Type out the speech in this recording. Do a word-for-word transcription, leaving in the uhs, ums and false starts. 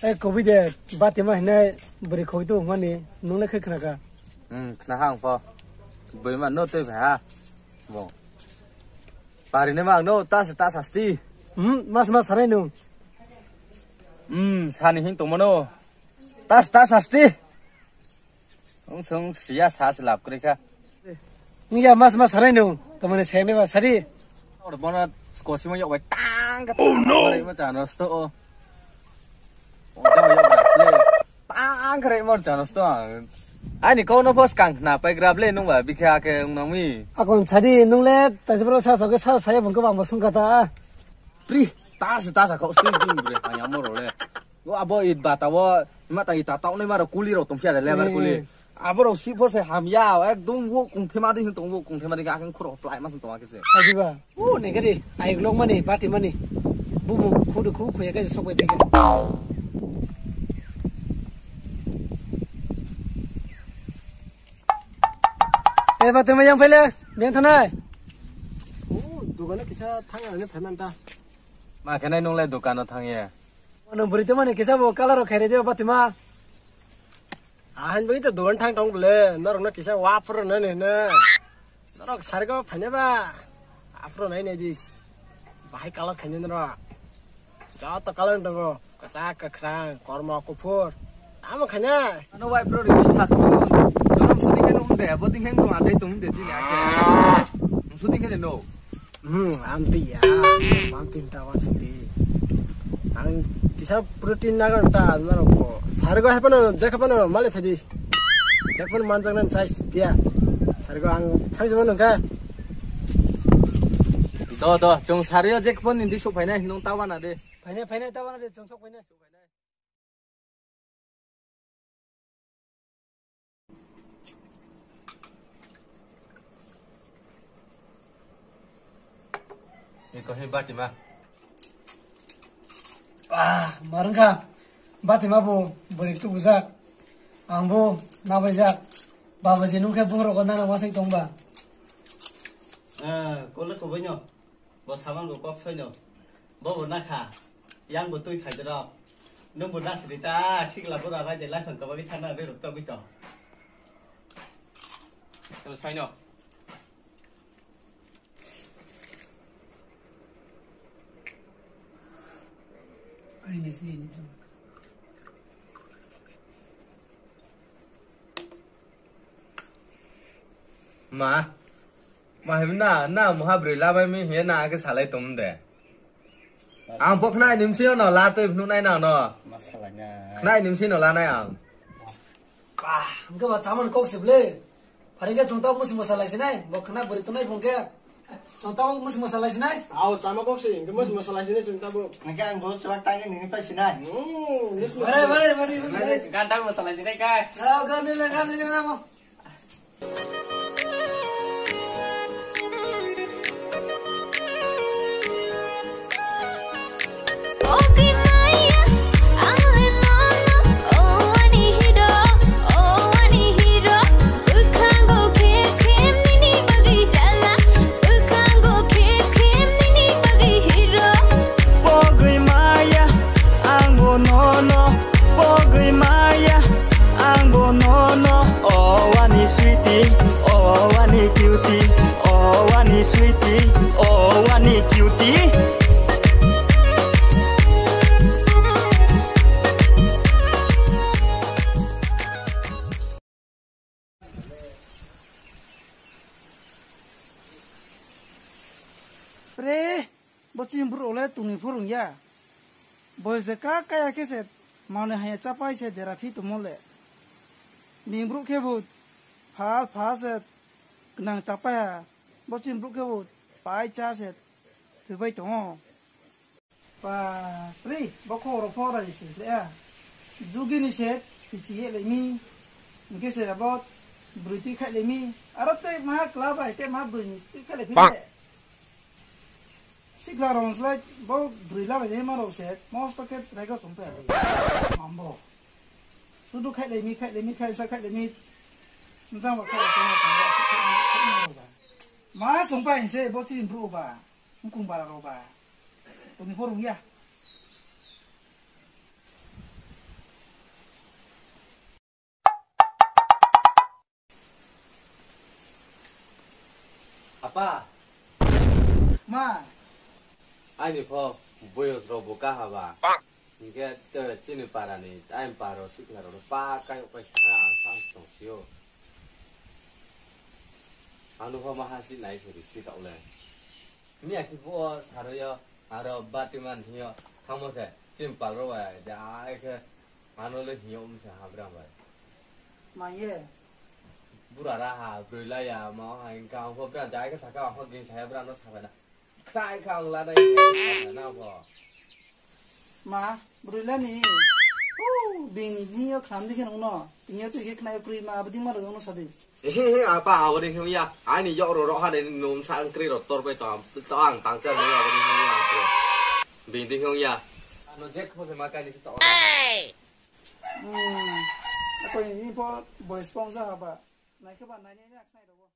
Ei, kobi de, bati ma hinai bwrwi khoi tu mani, nung le khe khna kha? Hmm, khna ha ang pho. Bwrwi ma no tei phai ha. Bo. Pari ne ma ang no, tas, tas asti. Hmm, mas, mas sarai nung. Hmm, sani hin tong mano. Tas, tas asti. Wng swng siya sa se lab kwrwi kha. Wng ya mas mas sarai no, tamani seng ba sari. Or bono kosima yok bai tang ka. Oh no. Ore ma chano sto o. O jama yok bai le. Tang kare mo chano sto ang. Ani kau no pos kang na pai grab le nung ba bikha ke wng nang mi. Akon sari nung le ta jebro sa sa ke sa sa ya bang ko bang sung kata. Pri ta sa ta sa kau sting ding bre ha ya mo ro le. O abo it bata o, mata ita taunai maro kuli rok tongphia de, lebar kuli. Eh. Abo rok si phor se hamya, ekdom o kungthema di tong, o kungthema di akeng khuro plai mas tong akese. Adiba. O ne gari, ai glok mani, bati mani. Bubu, khudu khu, khuya gari sok bai tege. Eh, bati ma yang phaile, beng thanai. O, dogana kisa thang ani phaimanta. Ma khenai nung lai dogano thang ye. Ano bwrwi tongmani kisa bo colour rok khairwi de batima. Ahan bai to dogan thang tong bole, norok no kisa wapro na ne na. Norok sargo phane ba. Apro nai nai di. Bahai colour khaini norok. Joto colour tongo. Kwchak, kwkhrang, kormo, kuphur. Tamo khaina. Ano wai pro ri sa tu. Jonom sudi ke nung de, bo ding heng nung ajai tum de jini ake. Sudi ke no. Hmm, amti ya. Amti ta wa sudi. Ang kisa protein na gan ta na ro ko. Sargo hepano, jak hepano, male phedi. Jak hepano manjak nan size dia. Sargo ang thang jabo nung ka. Do, do, chung sario jak hepano di so phaina, nung ta wana de. Phaina, phaina, ta wana de, chung sok phaina. Eko he batima. Ah, marwngkha. Batima bo bwrwi tubujak. Ang bo nabaijak. Babaji nungkhe borogo nana wasai tongba. Ah, kole kubaino. Bo saman bo kok soino. Bo bo nakha. Yang bo twi khaijrok. Nung bo nasri ta sikla bura rai de lai thang kabagwi thana re rok chogwi to. Soino. Ai ni si ni. Ma, ma him na, na muha bwrwi labai mi hiya na ake salai tum de. Ang bo khnai nimsi no la twi phnu nai na no. Masalanya. Khnai nimsi no la nai ang. Bah, hingke ba chaman kok sible. Hari ke chungta musi masalai sinai, bo khna bwrwi tunai bungke. Chungta musi masalai sinai. Aw, chama kok si, hingke musi masalai sinai chungta bo. Hingke ang bo chwrak tangke nini pai sinai. Hmm, musi masalai. Bare, bare, bare, bare. Ganta masalai sinai kai. Aw, gani le, gani le, gani le. Pogwi maya, ang bo nono pogwi maya, ang bo nono. O wani sweetie, o wani cutie, o wani sweetie, o wani cutie. Pre, bo chini borok le tongni phorong ya. Boyes de ka kaya khe se manwi haya chapai se dera phi tongmo le. Bini borok khe bo pha pha se nang chapai ha. Bo chini borok khe bo pai cha se thwibai tongo. Ba, pri, bo khoro phora ni sile ya. Jugi ni se, chichi ye le mi. Hingke se abo, brui twi khai le mi. Aro te ma kla bai, te ma brui ni twi khai le phi le. Sikla rong slai, bo brui la bai ma rong se, mosto ke rego song pe le. Mambo. Sudu khai le mi, khai le mi, khai sa khai le mi. Njang ba khai le mi, khai le mi, khai le mi. Ma song pa se, bo chi bru ba. Wngkung bara rok ba. Tongni phorong ya. Apa, Ma, aini pho boyos rok bo kaha ba. Hinkhe te chini para ni, aini para sikla rok pa kai upai saha ang sang tong sio. Ano pho maha si nai suri si tau le. Ni akhi pho saro yo, aro batiman hiyo, thangmo se, chini pal rok bai, ja ai khe, ano le hiyo um se ha brang bai. Ma ye. Bura ra ha, broi la ya, ma ha, hinkhe ang pho brang ja ai khe saka, ang pho ging saya brang no sabai na. Khai kha ang lanai na bo. Ma, broi lani. Oh, bini ni yo kham dikhe nungno. Tini yo tu khe khnai kroi ma, abdi ma rogno sadi. He he, apa aboni hung ya. Ani yok ro ro ha de num sa ang kri ro tor bai to. To ang tang cha ni aboni hung ya. Bini di hung ya. Ano jek pho se ma kai ni to. Hmm. Ako ni pho boys pong sa ha ba. Nai khe ba nai ni na khnai ro.